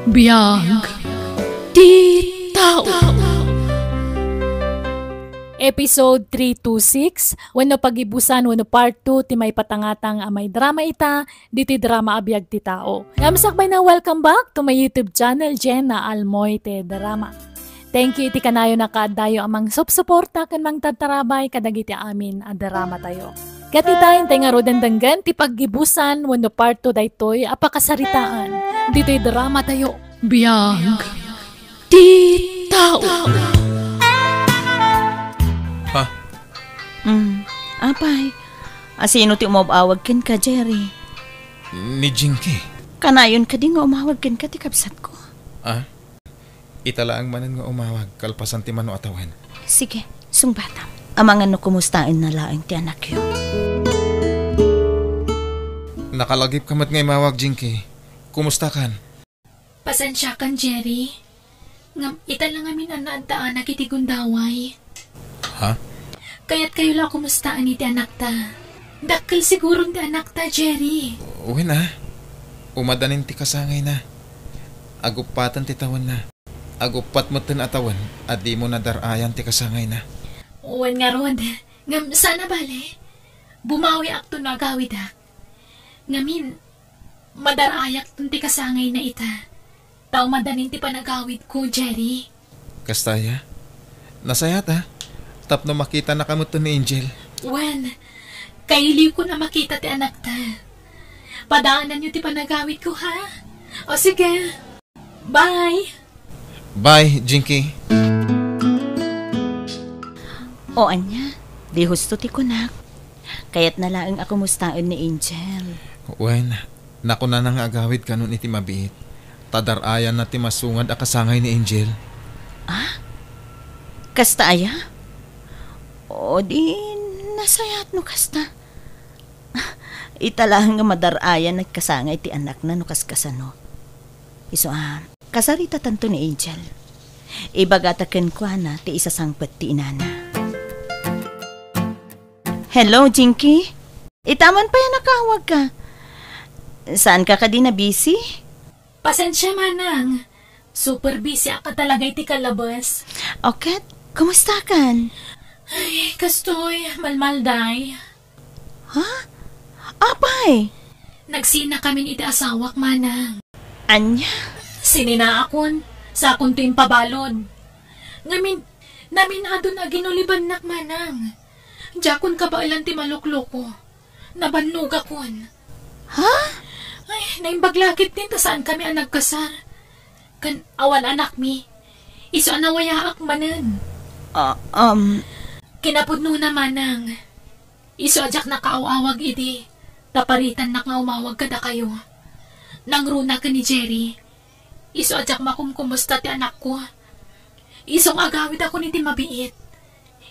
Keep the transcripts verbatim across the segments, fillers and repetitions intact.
Biag ti tao. Episode three two six, wenno pagibusan wenno part two ti maipatangatang a maidrama ita, ditoy drama a Biag ti Tao. Ngem sakbayna, welcome back to my YouTube channel, Jenna Almoite Drama. Thank you iti kanayon a kaaddayo a mangsupsuporta ken mangtartarabay kadagiti amin a dramatayo. Ket ita, intay ngaruden denggen ti paggibusan wenno part two daytoy a pakasaritaan ditoy dramatayo. Biag ti tao. Ha? Mm, apay, asino ti umawag kenka, Jerry? Ni Jinky. Kanayon kadi nga umawag kenka ti kabsatko? Ah? Ita laeng manen nga umawag kalpasan ti mano a tawen. Sige, sungbatam. Amangan no kumustaenna laeng ti anakyo. Nakalagipka met nga imawag, Jinky. Kumustakan? Pasensiakan, Jerry. Ngem ita la ngamin a naaddaanak iti gundaway. Ha? Kayatkayo la a kumustaen iti anakta. Dakkel siguron ti anakta, Jerry. Wen a. Umadanin ti kasangayna. Aguppaten ti tawenna. Aguppat metten a tawen a dimo nadar-ayan ti kasangayna. Wen ngarud, ngem saan a bale. Bumawiakto no agawidak. Ngamin, madar-ayakton ti kasangayna ita. Ta umadanin ti panagawidko, Jerry. Kasta aya? Nasayaat a. Tapno makitanaka metten ni Angel. Wen, kailiwkon a makita ti anakta. Padaananyo ti panagawidko, ha? O sige. Bye. Bye, Jinky. O ania, di husto ti kunak. Kayatna laeng a kumustaen ni Angel. Wen, nakunana nga agawid kanon iti mabiit. Ta dar-ayanna ti masungad a kasangay ni Angel. Ah? Kasta aya? O di, nasayaat no kasta. Ita laeng nga madar-ayan nagkasangay ti anakna no kaskasano. Isu a, kasaritatanto ni Angel. Ibagata kenkuana ti isasangpet ti inana. Hello, Jinky. Ita man pay a nakawagka. Saanka kadi nabisi? Pasensia, manang. Super busy ak talaga iti kalabas. O ket, kumustakan? Ay, kastoy, malmalday. Ha? Apay? Nagsinakamin iti asawak, manang. Ania? Sininaakon, sakonto impabalon. Ngamin, naminadon a ginulibannak, manang. Diakon kabaelan ti malukloko. Nabannogakon. Ha? Ay, naimbag la ketdin ta saankami a nagkasar. Ken awan anakmi. Isu a nawayaak manen. Ah, um. Kinapudnona, manang. Isu a diak nakaaw-awag idi, ta paritannak nga umawag kadakayo. Nangruna ken ni Jerry. Isu a diak makumkumusta ti anakko. Isu nga agawidakon iti mabiit.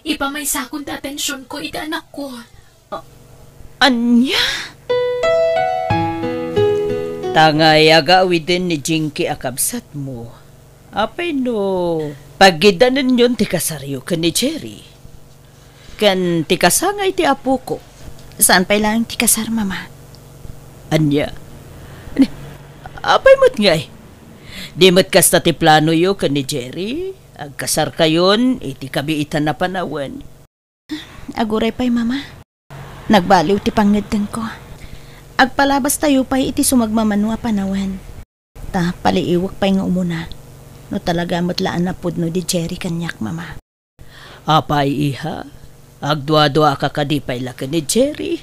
Ipamaysakon ti atensionko iti anakko. A-, ania? Ta ngay agawiden ni Jinky a kabsatmo. Apay no paggidanenyon ti kasaryo ken ni Jerry? Ken ti kasangay ti apoko. Saan pay laeng ti kasar, Mama. Ania? Ni, apay met ngay? Di met kasta ti planoyo ken ni Jerry? Agkasarkayon iti kabiitan a panawen? Aguray pay, Mama. Nagbaliw ti pangngeddengko. Agpalabastayo pay iti sumagmamano a panawen. Ta paliiwek pay nga umuna. No talaga met la a napudno di Jerry kaniak, Mama. Apay, iha? Agduaduaka kadi pay la ken ni Jerry?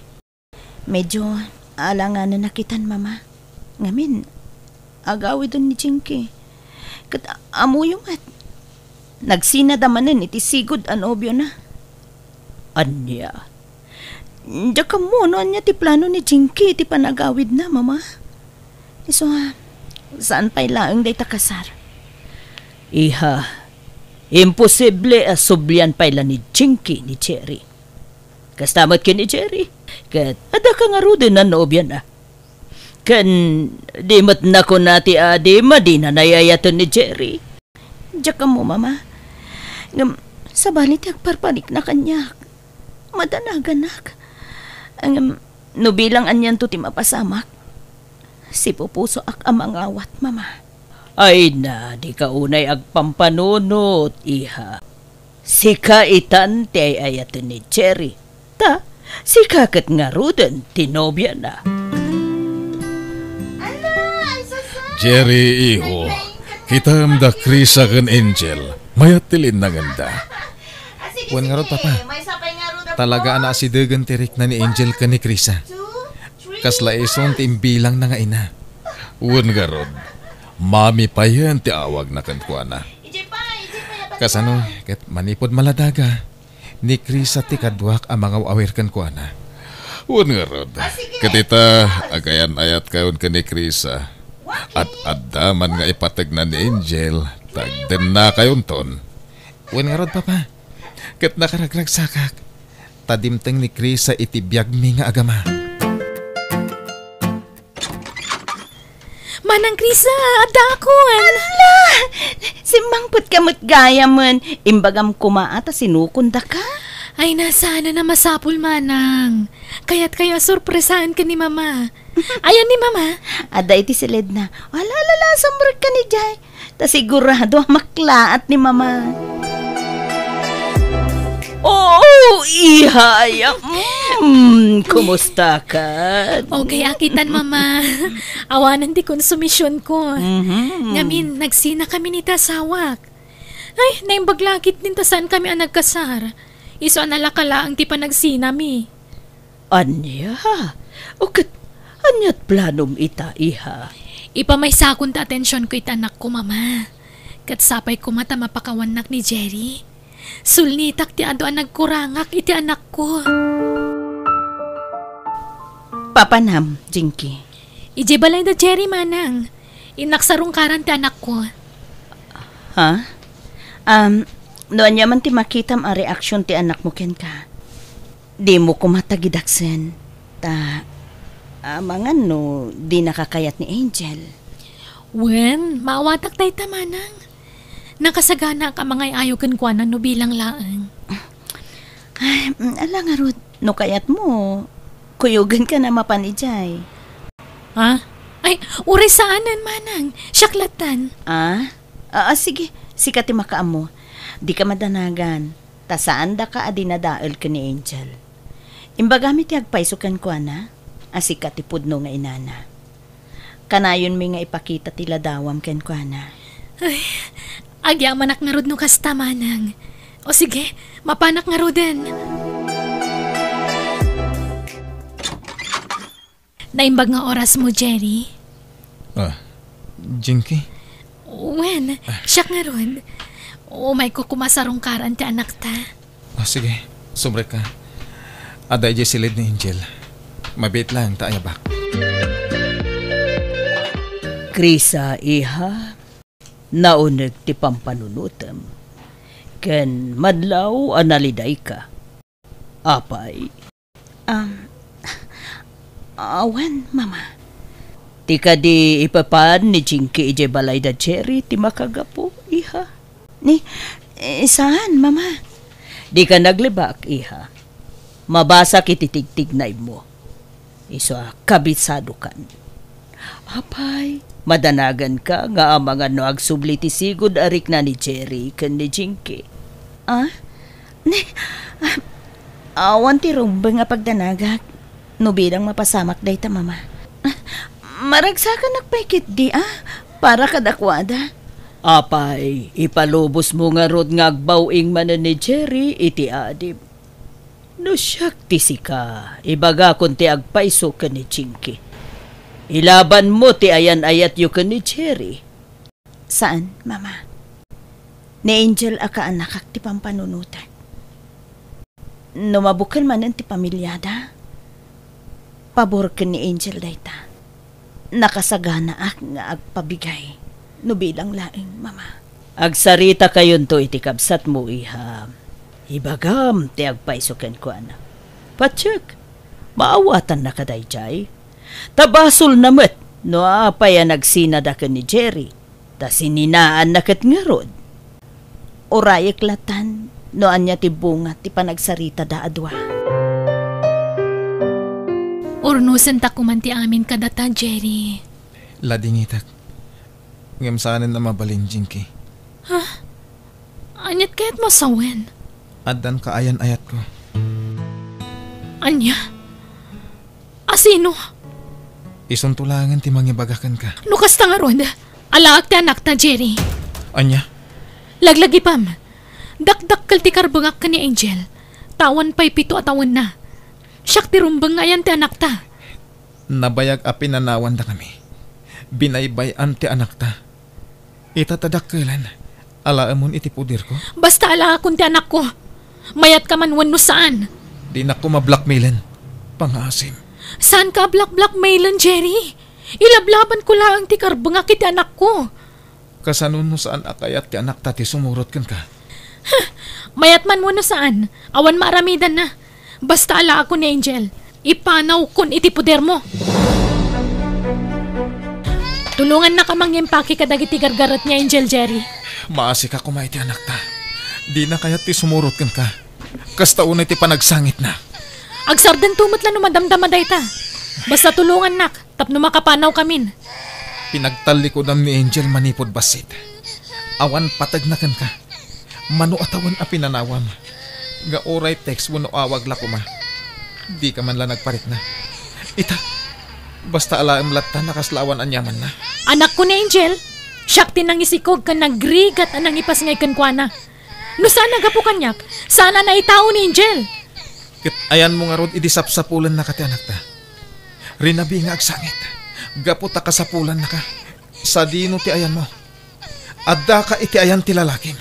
Medyo alanganen a kitan, Mama. Ngamin, agawiden ni Jinky. Ket a-, ammoyo met. Nagsinada manen iti sigud a nobiona. Ania? Diak ammo no ania ti plano ni Jinky iti panagawidna, Mama. Isu a, saan pay laeng dayta kasar? Iha, imposible a sublian pay la ni Jinky ni Jerry. Kasta met ken ni Jerry. Ket addaka ngaruden a nobiana. Ken di met nakuna ti adi, madina nayayaten ni Jerry. Diak ammo, Mama. Ngem, sabali ti agparparikna kaniak. Madanaganak. Ngem, no bilang anianto ti mapasamak, sipupusoak a mangawat, Mama. Ay na, dika unay agpampanunot, iha. Sika itan ti ay-ayaten ni Jerry. Ta, sika ket ngaruden ti nobiana. Jerry, iho, kitam da Krisa ken Angel. Mayat ti linnangenda. Wen ngarud, Papa. Talaga a naasidegen ti rikna ni Angel ken ni Krisa. Kasla isun ti imbilangna nga ina. Wen ngarud, Mami payen ti awagna kenkuana. Kasano ket manipud maladaga, ni Krisa ti kaduak a mangaw-awir kenkuana. Wen ngarud, ket ita, agayan-ayatkayon ken ni Krisa. Ad-adda man nga ipategna ni Angel, ta agdennakayonton. Wen ngarud, Papa, ket nakaragragsakak, ta dimteng ni Krisa iti biagmi nga agama. Manang Krisa, addaakon! Ala! Simmangpetka met gayamen. Imbagam koma a ta sinukondaka. Ay, na, saan a masapul, Manang. Kayatkayo a sorpresaen ken ni Mama. Ayan ni Mama? Adda iti siledna. Ala, ala, ala, sumrekka idiay. Ta sigurado a maklaat ni Mama. Oo, iha, ya. Mm, kumusta ka? Okay, akitan, Mama. Awanen ti konsumisionko. Mhm. Ngamin, nagsinakami ni asawak. Ay, naimbag la ketdin ta saankami a nagkasar. Isu a nalaka laeng ti panagsinami. Ania? O ket, aniat planom ita, iha? Ipamaysakon ti atensionko iti anakko, Mama. Ket sapay koma ta mapakawannak ni Jerry. Sulnitak ti adu a nagkurangak iti anakko. Papanam, Jinky? Idiay balay da Jerry, Manang. Innak sarungkaran ti anakko. Ha? Um, no ania man ti makitam a reaksion ti anakmo kenka, dimo koma tagidaksen, ta amangan no dinaka kayat ni Angel. Wen, maawatak dayta, Manang. Nakasaganaak a mangay-ayo kenkuana no bilang laeng. Ay, mm, ala ngarud, no kayatmo, kuyogenka na mapan idiay. Ha? Ay, uray saanen, Manang. Siak lattan. Ah? Ah, ah, sige. Sika ti makaammo. Dika madanagan. Ta saandaka a dinadael ken ni Angel. Imbagami ti agpayso kenkuana a sika ti pudno nga inana. Kanayonmi nga ipakita ti ladawam kenkuana. Ay, agyamanak ngarud no kasta, Manang. O sige, mapanak ngaruden. Naimbag nga orasmo, Jerry. Ah, Jinky? Wen, siak ngarud. Umayko koma sarungkaran ti anakta. Ah, sige, sumrekka. Adda idiay siled ni Angel. Mabiit laeng ta ayabak. Krisa, iha, nauneg ti pampanunotem. Ken madlaw a nalidayka. Apay, Um, awan, Mama. Ti kadi ipapan ni Jinky idiay balay da Jerry ti makagapu, iha? Ni, eh, saan, Mama? Dika naglibak, iha. Mabasak iti tigtignaymo. Isu a kabisadokan. Apay, madanaganka nga amangan no agsubli ti sigud a rikna ni Jerry ken ni Jinky. Ah? Ne, ah, awan ti rumbeng a pagdanagak no bilang mapasamak dayta, Mama. Ah, maragsakanak pay ketdi, ah, para kadakuada. Apay, ipalubosmo ngarud nga agbaw-ing manen ni Jerry iti adim. No siak ti sika, ibagakon ti agpayso ken ni Jinky. Ilabanmo ti ayan-ayatyo ken ni Jerry. Saan, Mama. Ni Angel a kaanakak ti pampanunotek. No mabukel manen ti pamiliada, pabor ken ni Angel dayta. Nakasaganaak nga agpabigay no bilang laeng, Mama. Agsaritakayon to iti kabsatmo, iha. Ibagam ti agpayso kenkuana. Patiek, maawatannaka daydiay. Ta basolna met no apay a nagsinada ken ni Jerry, ta sininaanna ket ngarud. Urayek latan no ania ti bunga ti panagsaritada a dua. Urnosenta koman ti amin kadata, Jerry. Ladingitek. Ngem saanen a mabalin, Jinky. Ha? Aniat kayatmo a sawen? Addan kaayan-ayatko. Ania? Asino? Isunto laengen ti mangibaga kenka. No kasta ngarud, alaak ti anakta, Jerry. Ania? Laglagipem. Dakdakkel ti karbengak ken ni Angel. Ta awan pay pito a tawenna. Siak ti rumbeng nga ayan ti anakta. Nabayag a pinanawandakami. Binaybay-an ti anakta. Ita ta dakkelen, alaemon iti poderko. Basta alaakon ti anakko. Mayatka man wenno saan. Dinak koma blackmailen. Pangngaasim. Saanka a black-blackmailen, Jerry. Ilablabanko laeng ti karbengak iti anakko. Kasano no saan a kayat ti anakta ti sumurot kenka? Mayat man wenno saan, awan maaramidanna. Basta alaakon ni Angel, ipanawkon iti podermo. Tulongannaka mangimpaki kadagiti gargaret ni Angel, Jerry. Maasika koma iti anakta. Dina kayat ti sumurot kenka. Kasta unay ti panagsangitna. Agsardento met la no madamdama dayta. Basta tulongannak tapno makapanawkamin. Pinagtallikudam ni Angel manipud bassit. Awan pategna kenka. Mano a tawen a pinanawam, nga uray text wenno awag la koma, dika man la nagparikna. Ita, basta alaem latta a kasla awan aniamanna. Anakko ni Angel, siak ti nangisikog ken nagrigat a nangipasngay kenkuana. No saan a gapu kaniak, saan a naitao ni Angel. Ket ayanmo ngarud idi sapsapulennaka ti anakta. Rinabi nga agsangit, gapu ta kasapulannaka. Sadino ti ayanmo? Addaka iti ayan ti lalakim.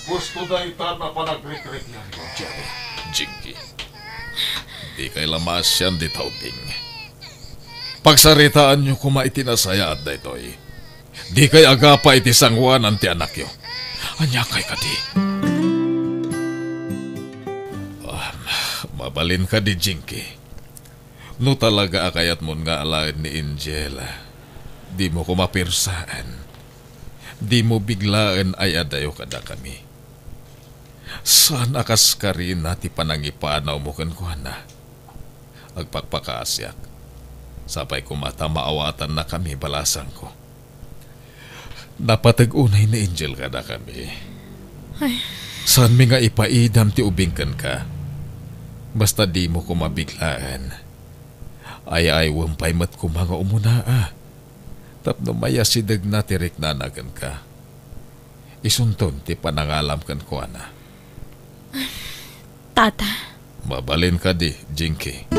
Gusto dayta a panagrikriknanyo, Jerry. Jinky, dikay la maasian dita ubing. Pagsaritaanyo koma iti nasayaat daytoy. Dikay agapa iti sangoanan ti anakyo. Aniakay kadi? Um, mabalin kadi, Jinky? No talaga a kayatmon nga alaen ni Angel, dimo koma persaen. Dimo biglaen ay-adayo kadakami. Saan a kaskarina ti panangipanawmo kenkuana. Agpakpakaasiak. Sapay koma ta maawatannakami balasangko. Napateg unay ni Angel kadakami. Ay. Saanmi nga ipaidam ti ubing kenka. Basta dimo koma biglaen. Ay-aywem pay met koma nga umunaa. Tapno mayasidegna ti riknana kenka. Isunton ti panangalam kenkuana. Tata. Mabalin kadi, Jinky?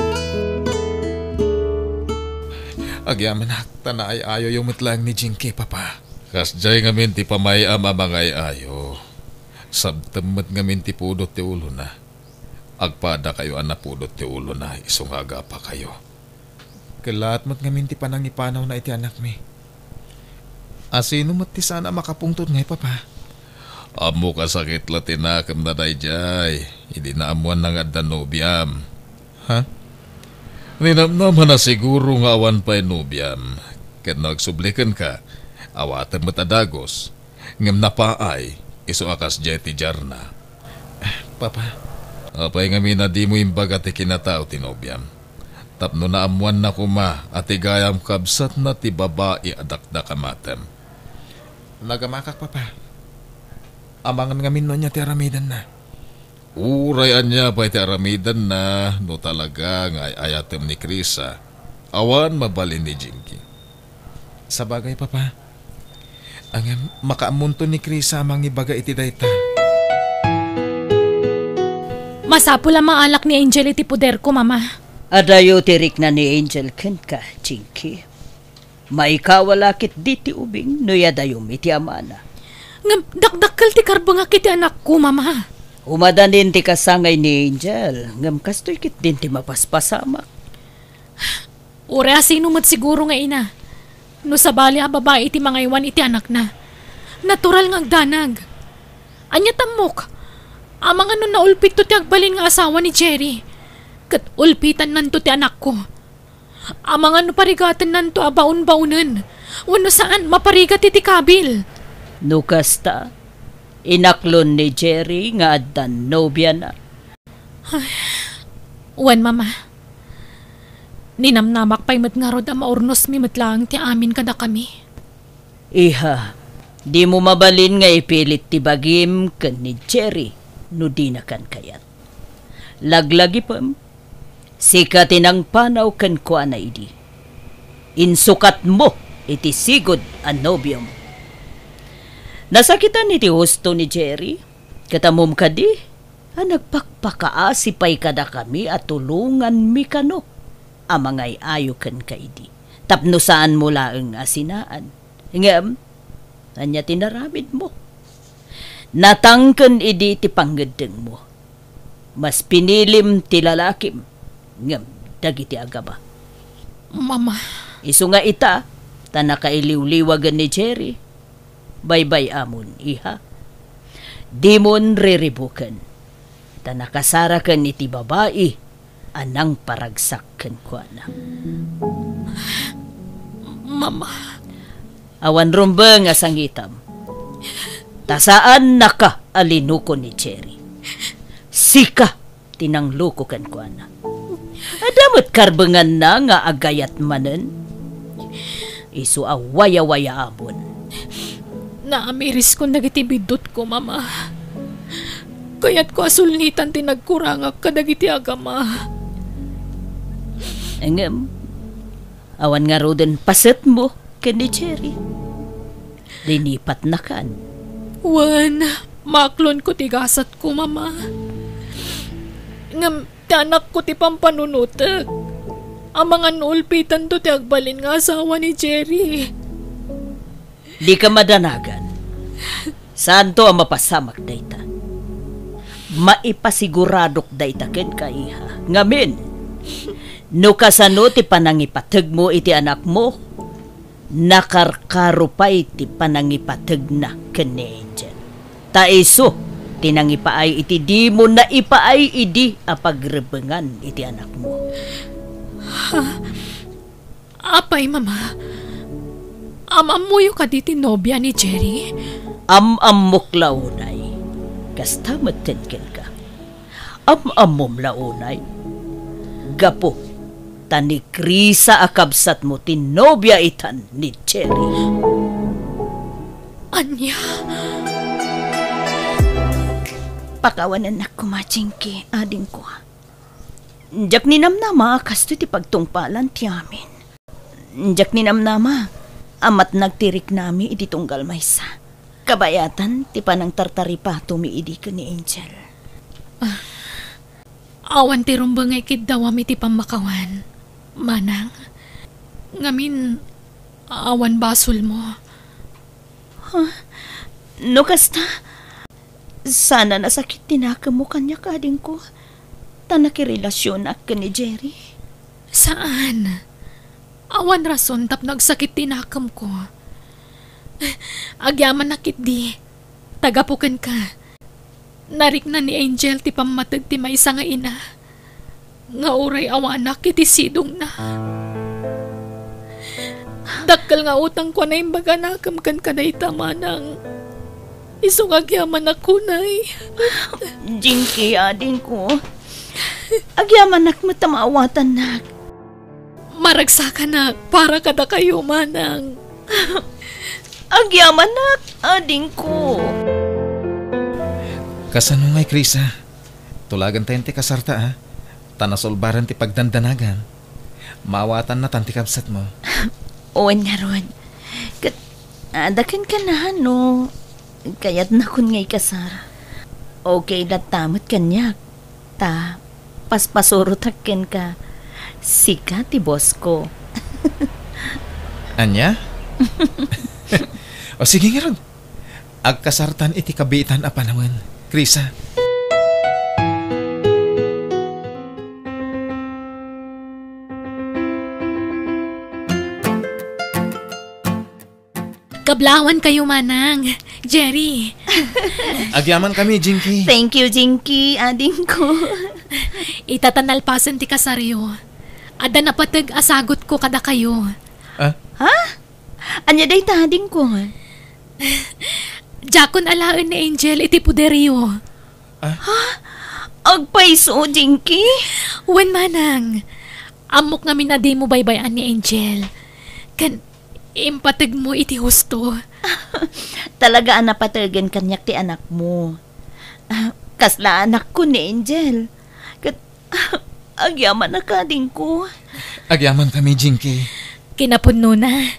Agyamanak, ta naay-ayoyo met laeng ni Jinky, Papa. Kasdiay ngamin ti pamay-am a mangay-ayo. Sabtem met ngamin ti pudot ti ulona. Agpadakayo a napudot ti ulona isu nga agapakayo. Kellaat met ngamin ti panangipanawna iti anakmi. Asino met ti saan a makapungtot ngay, Papa? Ammok a sakit la ti nakemna daydiay idi naammoanna nga adda nobiam. Ha? Ninamnama na siguro nga awan pay nobiam. Ket no agsubli kenka, awatem met a dagus. Ngem napaay, isu a kasdiay ti diarna. Papa. Apay ngamin a dimo imbaga ti kinatao ti nobiam? Tapno naammoanna koma a ti gayam kabsatna ti babai a dakdakamatem. Nagamakak, Papa. Amangan ngamin no ania ti aramidenna. Uray ania pay ti aramidenna, no talaga nga ay-ayatem ni Krisa, awan mabalin ni Jinky. Sabagay, Papa. Ngem, makaammonto ni Krisa a mangibaga iti dayta. Masapul a maalak ni Angel iti poderko, Mama. Adayo ti rikna ni Angel kenka, Jinky. Maikawa la ketdi ti ubing no iyadayom iti amana. Ngem dakdakkel ti karbengak iti anakko, Mama. Umadanin ti kasangay ni Angel, ngem kastoy ketdin ti mapaspasamak. Uray asino met siguro nga ina, no sabali a babai ti mangaywan iti anakna, natural nga agdanag. Ania tammok? Amangan no naulpitto ti agbalin nga asawa ni Jerry, ket ulpitannanto ti anakko. Amangan no parigatennanto a baon-baonen, wenno saan, maparigat iti kabil. No kasta, inaklon ni Jerry nga addan nobiana. Ay, wen, Mama. Ninamnamak pay met ngarud a maurnosmi met laeng ti amin kadakami. Iha, dimo mabalin nga ipilit ti bagim ken ni Jerry no dinakan kayat. Laglagipem, sika ti nangpanaw kenkuana idi. Insukatmo iti sigud a nobiom. Nasakitan iti husto ni Jerry, ket ammom kadi a nagpakpakaasi pay kadakami a tulonganmi kano a mangay-ayo kenka idi, tapno saanmo laeng a sinaan. Ngem, ania ti naramidmo? Natangken idi ti pangngeddengmo. Mas pinilim ti lalakim ngem dagiti agama. Mama. Isu nga ita, ta nakailiwliwagen ni Jerry. Baybay-amon, iha. Dimon riribuken, ta nakasaraken iti babai a nangparagsak kenkuana. Mama. Awan rumbeng a sangitam. Ta saannaka a linuko ni Jerry. Sika ti nangloko kenkuana. Adda met karbenganna nga agayat manen. Isu a wayawayaamon. Naamiriskon dagiti biddutko, Mama. Kayatko a sulngitan ti nagkurangak kadagiti agama. Ngem, awan ngaruden pasetmo ken ni Jerry. Linipatnakan. Wen, maaklonko ti gasatko, Mama. Ngem ti anakko ti pampanunotek. Amangan no ulpitanto ti agbalin nga asawa ni Jerry. Dika madanagan. Saanto a mapasamak dayta. Maipasiguradok dayta kenka, iha. Ngamin, no kasano ti panangipategmo iti anakmo, nakarkaro pay ti panangipategna ken ni Angel. Ta isu ti nangipaay iti dimo naipaay idi a pagrebengan iti anakmo. Ha? Apay, Mama? Am-ammoyo kadi ti nobia ni Jerry? Am-ammok la unay. Kasta met kenka. Am-ammom la unay. Gapu ta ni Krisa a kabsatmo ti nobia itan ni Jerry. Ania? Pakawanennak koma, Jinky, adingko. Diak ninamnama a kastoy ti pagtungpalan ti amin. Diak ninamnama a matnag ti riknami iti tunggal maysa. Kabayatan ti panangtartaripatomi idi ken ni Angel. Ah, awan ti rumbeng nga ikiddawam iti pammakawan, Manang. Ngamin, awan basolmo. Ha? No kasta, sana nasakit ti nakemmo kaniak, adingko, ta nakirelasionak ken ni Jerry. Saan. Awan rason tapno agsakit ti nakemko. Agyamanak ketdi, ta gapu kenka, narikna ni Angel ti pammateg ti maysa nga ina nga uray awanak iti sidongna. Dakkel nga utangko a naimbag a nakem ken kadayta, Manang. Isu nga agyamanak unay. Jinky, adingko. Agyamanak met a maawatannak. Maragsakanak para kadakayo, Manang. Agyamanak, adingko. Kasano ngay, Krisa? Tulagentayon ti kasarta, a? Ta nasulbaren ti pagdandanagan. Maawatannatan ti kabsatmo. Wen ngarud. Ket, adda kenka no kayatnakon nga ikasar. Okay latta met kaniak. Ta, paspasurotak kenka. Sika ti boss ko. Ania? O sige ngarud. Agkasartan iti kabiitan a panawen, Krisa. Kablawan kayo, Manang. Jerry. Agyamankami, Jinky. Thank you, Jinky, adingko. Ita ta nalpasen ti kasaryo, adda napateg a sagutko kadakayo. Ah? Ha? Ania dayta, adingko? Diakon alaen ni Angel iti poderyo. Ah? Ha? Agpayso, Jinky? Wen, Manang. Ammok ngamin a dimo baybay-an ni Angel. Ken Impategmo iti husto. Talaga a napategen kaniak ti anakmo. Ah, kasla anakko ni Angel. Ket, agyaman a kadingko. Agyaman kami, Jinky. Kinapudnona,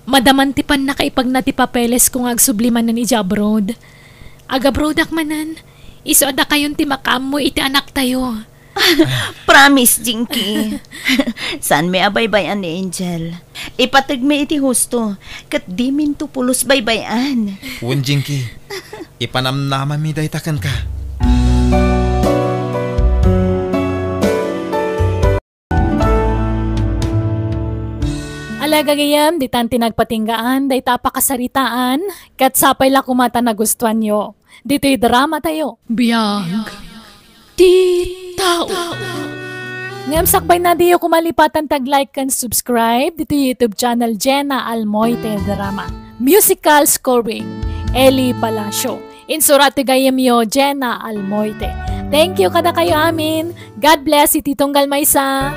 madaman ti pannakaipagna ti papelesko nga agsubli manen idiay abroad. Agabroadak manen, isu a dakayon ti makaammo iti anaktayo. Promise, Jinky. Saanmi a baybay-an ni Angel. Ipategmi iti husto, ket diminto pulos baybay-an. Wen, Jinky. Ipanamnamami dayta kenka. Ala gagayem, ditan ti nagpatinggaan dayta a pakasaritaan, ket sapay la koma ta nagustuanyo. Ditoy drama tayo. Biag ti tao. Ngem sakbayna, diyo koma lipatan ti ag-like ken subscribe ditoy YouTube channel Jenna Almoite Drama. Musical scoring, Eli Palacio. Insurat ti gayyemyo, Jenna Almoite. Thank you kadakayo amin. God bless iti tunggal maysa.